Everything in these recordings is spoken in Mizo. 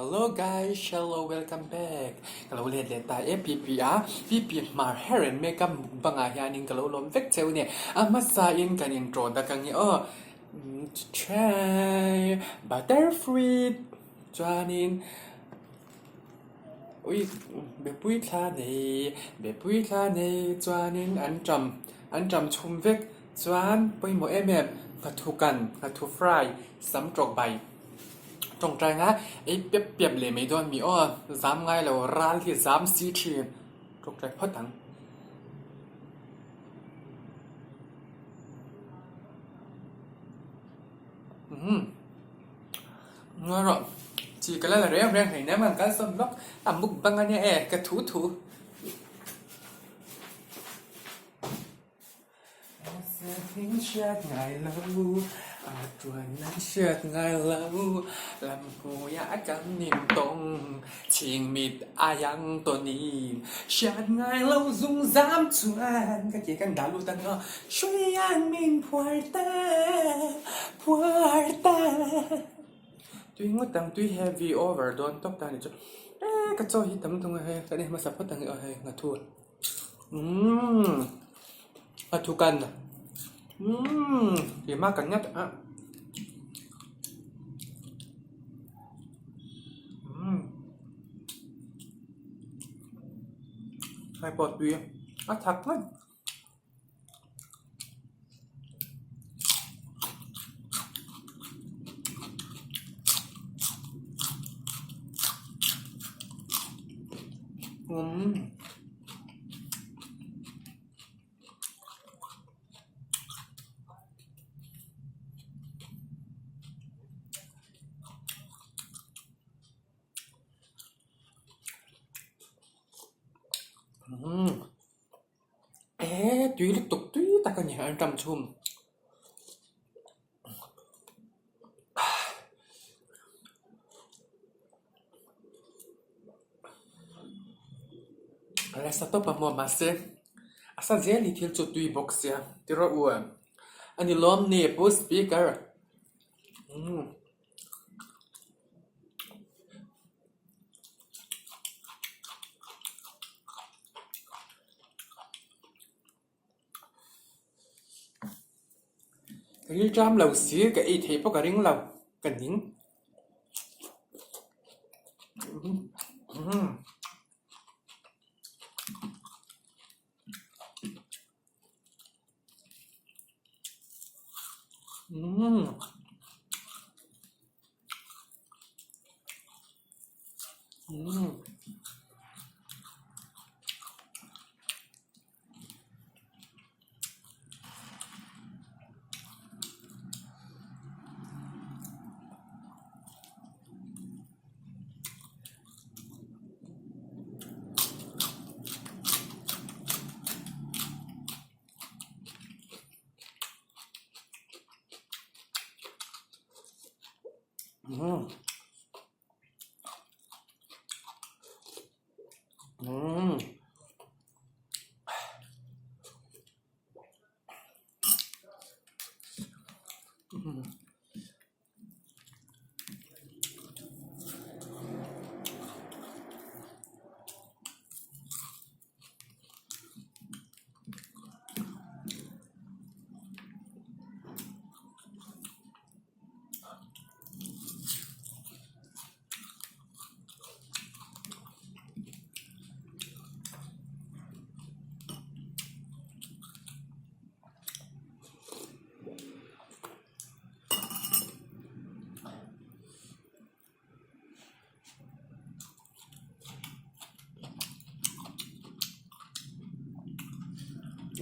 Hello guys, hello welcome back. Ka lo let leh ta e PP a, PP hmar hair and makeup mukbang ah hianin ka lo lawm vek cheu nia. A hmasa in kan in ṭawn dak ang i aw. Try butterfruit chuanin ui bepui thla nei bepui thla nei chuanin an ṭam an ṭam chhum vek chuan pawimawh em em nghathu kan nghathu fry sam ṭawk bai ṭawngṭai nga ei piap piap leh mai dawn mi aw zam ngai lo ral hi zam si ṭhin ṭawngṭai phawt ang. Umm ngawi rawh chi ka la la reng reng hleinem a an kalsawn lawk a mukbang ania e ka thu thu. Hriat ngai lo a tuan nan hriat ngai lo lam hmuiah kan intawng chhingmit a yang tawnin hriat ngai lo zungzam chuan ka ti kan dah lut a nia hruian min phuar ta phuar ta tui ngawt ang tui heavy over dawn tawp ta ni chu e ka chaw hi tam thung a hei kan en hmasa phawt ang i aw hei nghathu. Umm a thu kan umm keimah kan nghat a umm hai pawh tui a thak ngawt. Umm. Umm. Eee tui lutuk tui tak a ni an ṭam chhum. A la sa tawp a maw mahse a sa zel hi thil chu tui bawk sia ti rawh u a ni lawm ni pu speaker umm. Ka rilṭam lo si ka ei theih pawh ka ring lo ka ning.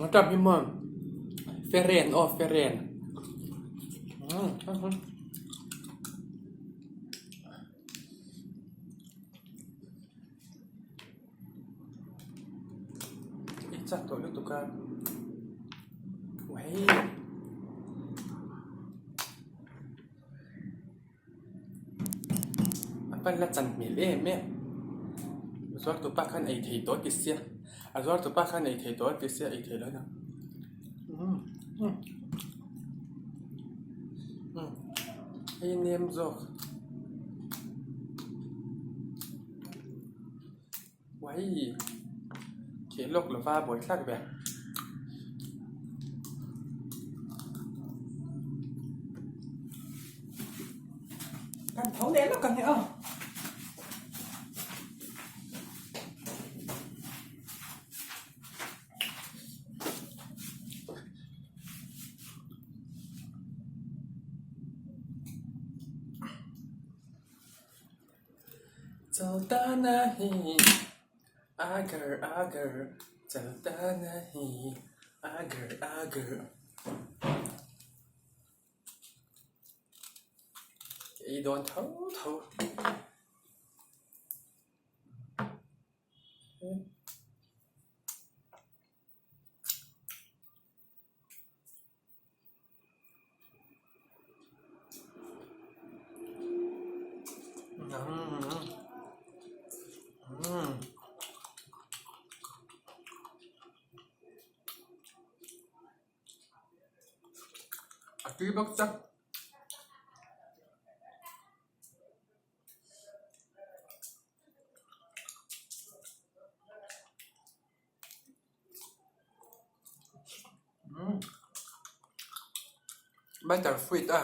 A tap hi maw feren aw feren i chak tawh lutuk a hei. A pan la chan hmel em em a zuar tupa khan ei thei tawh ti sia a zuar tupa khan ei thei tawh ti sia ei thei lo na umm umm hei nem zawk. Hei theh lawk lova buaithlak ve. Kan tho leh lawk ang e aw. Chalta nahi agar agar chalta nahi agar agar Ei dawn tho tho. A tui bawk chak. Butter fruit a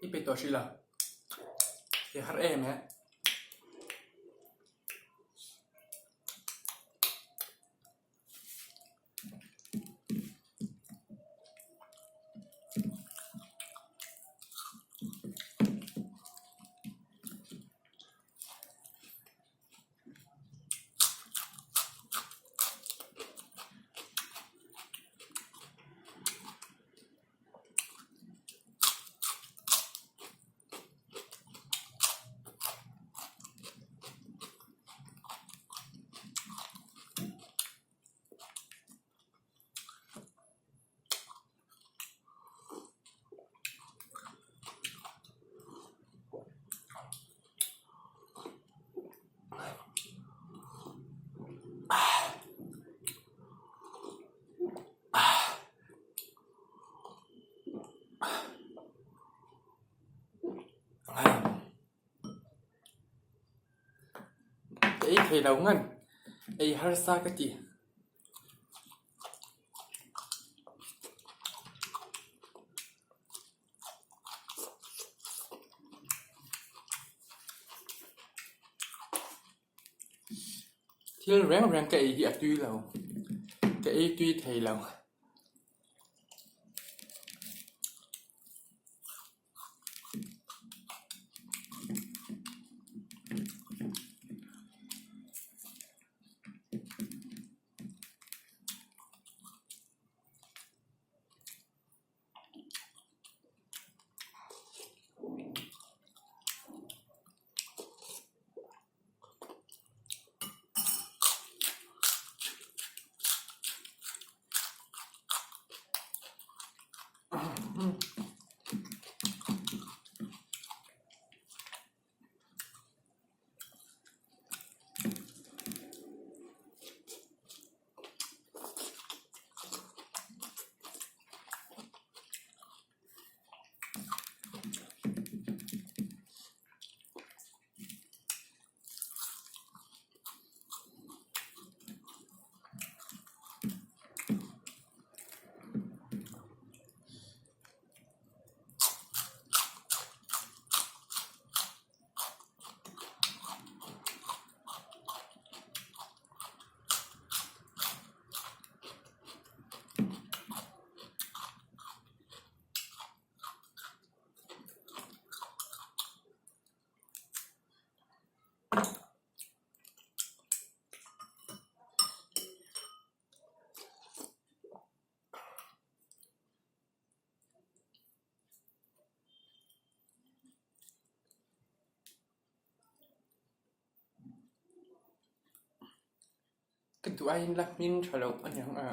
I pe tawh hril a, i har em e. Ka ei thei lo ngan ei harsa ka ti. Thil reng reng ka ei hi a tui lo ka ei tui thei lo. Ka duh aiin la hming tha loh a niang a.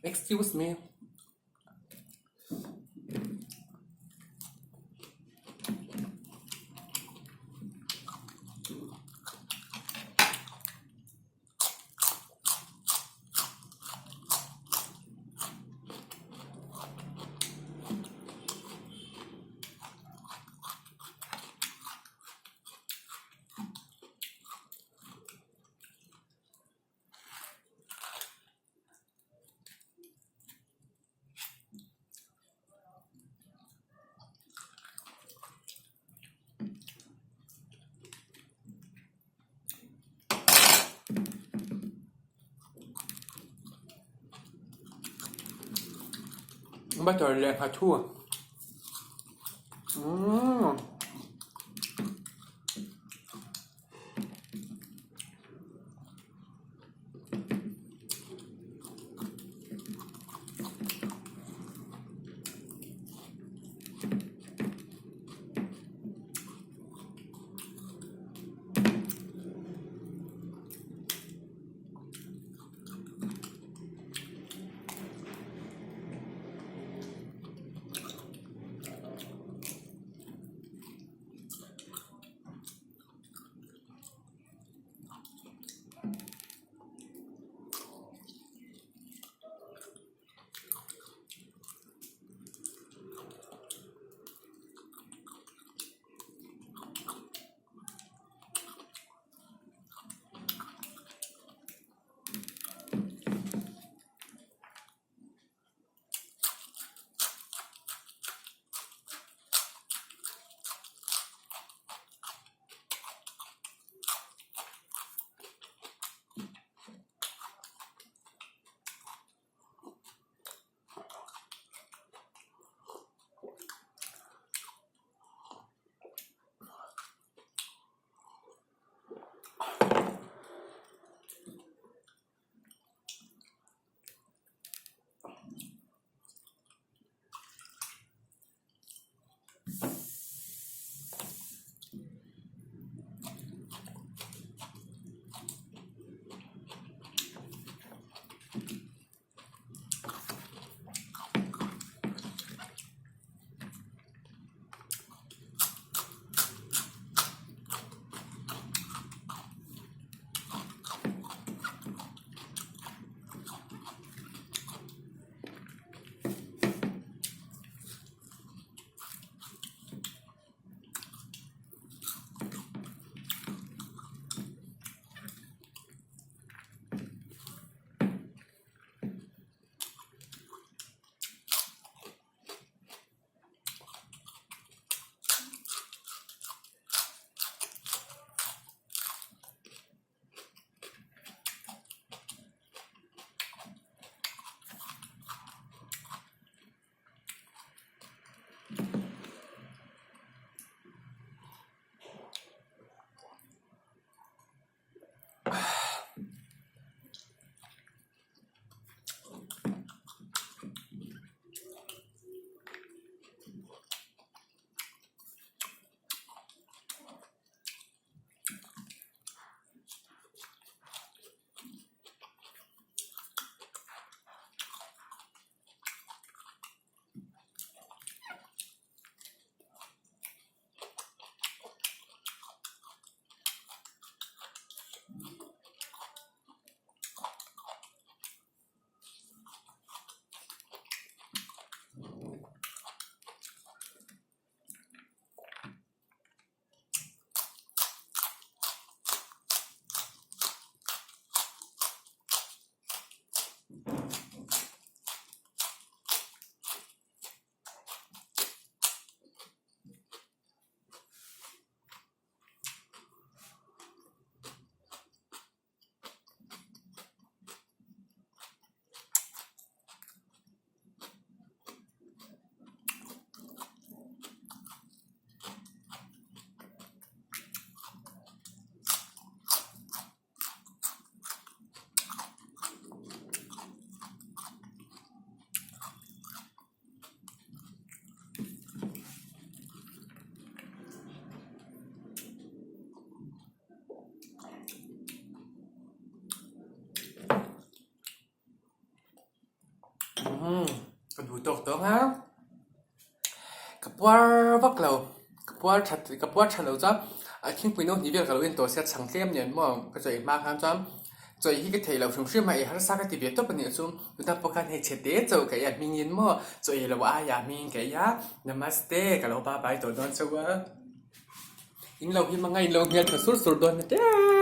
Excuse me. Butter leh nghathu umm. Ka duh tawk tawng a, ka puar vak lo, ka puar that ka puar tha lo chuan a thingpui no hnih vel ka lo en tawh sia chhang tlem nen maw ka chawi hma khan chuan chawi hi ka thei lo hrim hrim a ei harsa ka ti ve tawp a nih chu tunah pawh khan hei chhe te chauh ka ei a hmingin maw chaw ei lo aia hmingin ka ei a namaste ka lo bye bye tawh dawn chauh a in lo him anga in lo hmel tha sur sur dawn nia.